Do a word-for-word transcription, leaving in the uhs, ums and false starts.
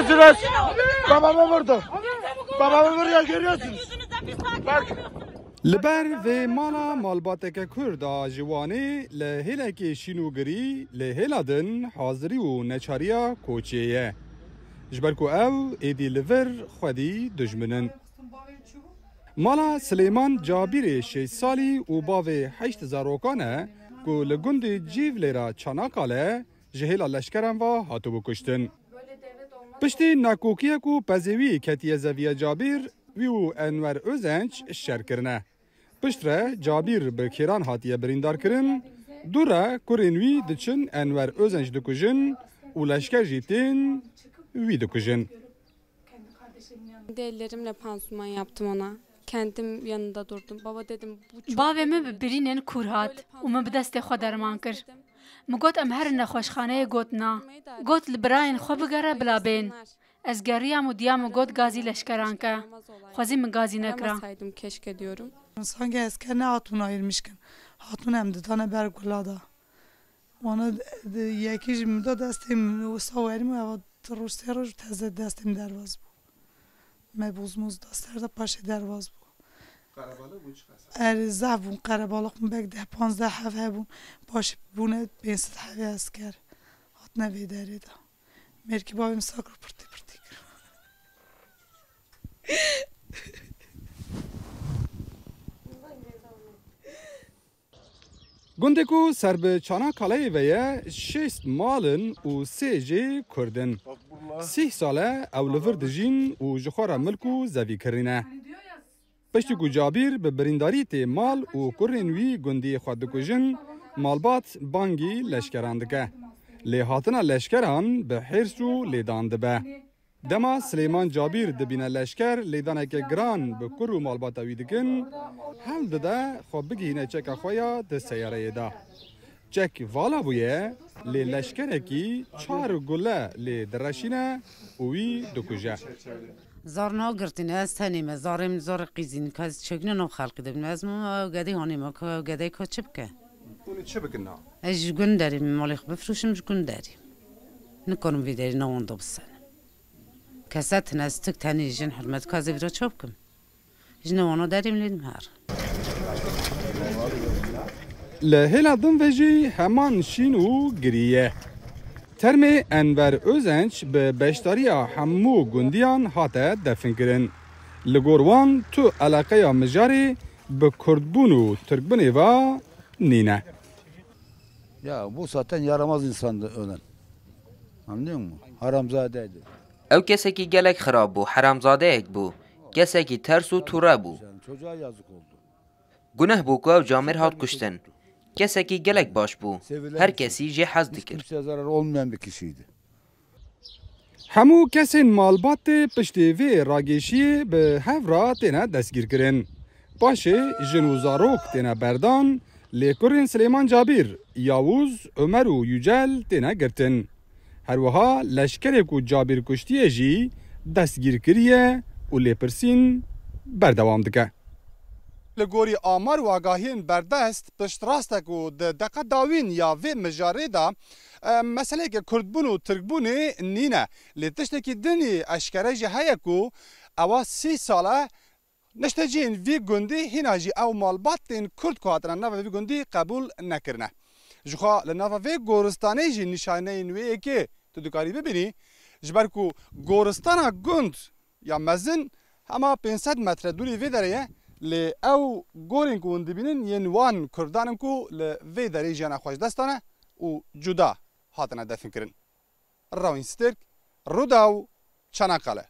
Biraz babamı vurdu. Babamı vuruyor, görüyorsunuz. Bak. Li ber vê mala malbateke Kurd a ji Wanê li hêlekê şîn û girî, li hêla din hazirî û neçariya koçê ye. Ji ber ku ew êdî li vir xwedî dijmin in. Mala Silêman Cabîrê şêst salî û bavê heşt zarokan e ku li gundê Cîvlêra Çanakale ji hêla leşkeran ve hatibû kuştin. Piştî nakokiyek û pezê wî ketiye zeviya Cabîr, wî û Enwer Özenç şer kirine. Piştre Cabîr bi kêran hatiye birîndarkirin. Dû re kurên wî diçin Enwer Özenç dikujin û leşker jî tên wî dikujin. Kendi ellerimle pansuman yaptım ona. Kendim yanında durdum. Baba dedim bu çok... Bavê min bi birînên kûr hat û min bi destê xwe derman kir. Min got em herin nexweşxaneyê, got na. Got li birayên xwe bigere bila bên. Ez geriyam û diya min got gazî leşkeran ke. Xwezî min gazî nekira. Aramasaydım keşke diyorum. Sanki esker ne hatun ayırmışken. Hatun em didane ber gula da. Wana de, de, yekî ji min da destê min wisa werî min, eva roj sê roj teze destê min derbas bû. Me bozmoz da ser de paşê derbas bû. Qerebalix bû çiqas? Erê zehf bûn, qerebalix bûn, belk deh panzdeh hev hebûn. Paşê bûne pênc sed hevê esker. Hatine vê derê de. Mêrkî bavê min sakir pirtî pirtî kir. Gundê ku ser bi Çanakaleyê ve ye, şêst mal in û sê jê Kurd in. Sîh sal e ew li vir dijîn û ji xwe re milk û zevî kirîne. Piştî ku Cabîr bi birîndarî tê mal û kurên wî gundiyê xwe dikujin, malbat bangî leşkeran dike. Lê hatina leşkeran bi hêrs û lêdan dibe. Dema Silêman Cabîr dibîne leşker lêdaneke giran bi kur û malbata wî dikin, hewl dide xwe bigihîne çeka xwe ya di seyareyê de. Çek vala bûye, lê leşkerekî çar gule lê direşîne û wî dikuje. Zar nagirtîne, ez tenê me, zarê min zarê qîzîn, kes çekine nav xelqî dibîne. Ez min ew gedê hanê me, ka ew gedê ka çi bike? Hûn ê çi bikin na? Ez ji gund derî min malê xwe bifroşim, ji gund derî. Nikarim vê derî na wan da bisenim. Kesetin ez tik tenê jin hurmet ka ez ê vira çav kim. Ji ne wana derê min lê dim her. Li hêla din ve jî heman şîn û girî ye. Termê Enver Özenç bi beşdariya hemû gundiyan hate definkirin. Li gor wan tu eleqeya mijarê bi kurdbûn û tirkbûnê ve nîne. Ya bu zaten yaramaz insandı Ölen. Anlıyor musun? Haramzadeydi. Ew kesekî gelek xirab bû, heramzadeyek bû. Kesekî ters û tûre bû. Yani çocuğa yazık oldu. Guneh bû ku ew camêr hat kuştin. Kesekî gelek baş bû. Her kesî jê hez dikir. Hiç kimseye zarar olmayan bir kişiydi. Hemû kesên malbatê piştê vê ragêşiyê bi hev re têne destgîrkirin. Paşê jin û zarok têne berdan, lê kurên Silêman Cabîr, Yawûz, Omer û Yücel têne girtin. Her wiha leşkerê ku Cabîr kuştiye jî destgîr kiriye û lêpirsîn berdewam dike. Li gorî amar û agahiyên berdest, piştrast e ku di deqa dawîn ya vê mijarê de, e, meseleyeke kurdbûn û tirkbûnê nîne. Lê tiştekî din î eşkere jî heye ku ewa sî sal e niştecihên vî gundî hîna jî ew malbatên kurd ku hatine nava vî gundî qebûl nekirine. Jixwe li nava vê goristanê jî nîşaneyên wê yekê tu dikarî bibînî, ji ber ku goristana gund ya mezin hema pênc sed metre dûrî vê derê ye, lê ew gorên ku hûn dibînin yên wan kurdan in ku li vê derê jiyana xwe ji dest dane û cuda hatine definkirin. Rawîn Stêrk, Rûdaw, Çanakkale.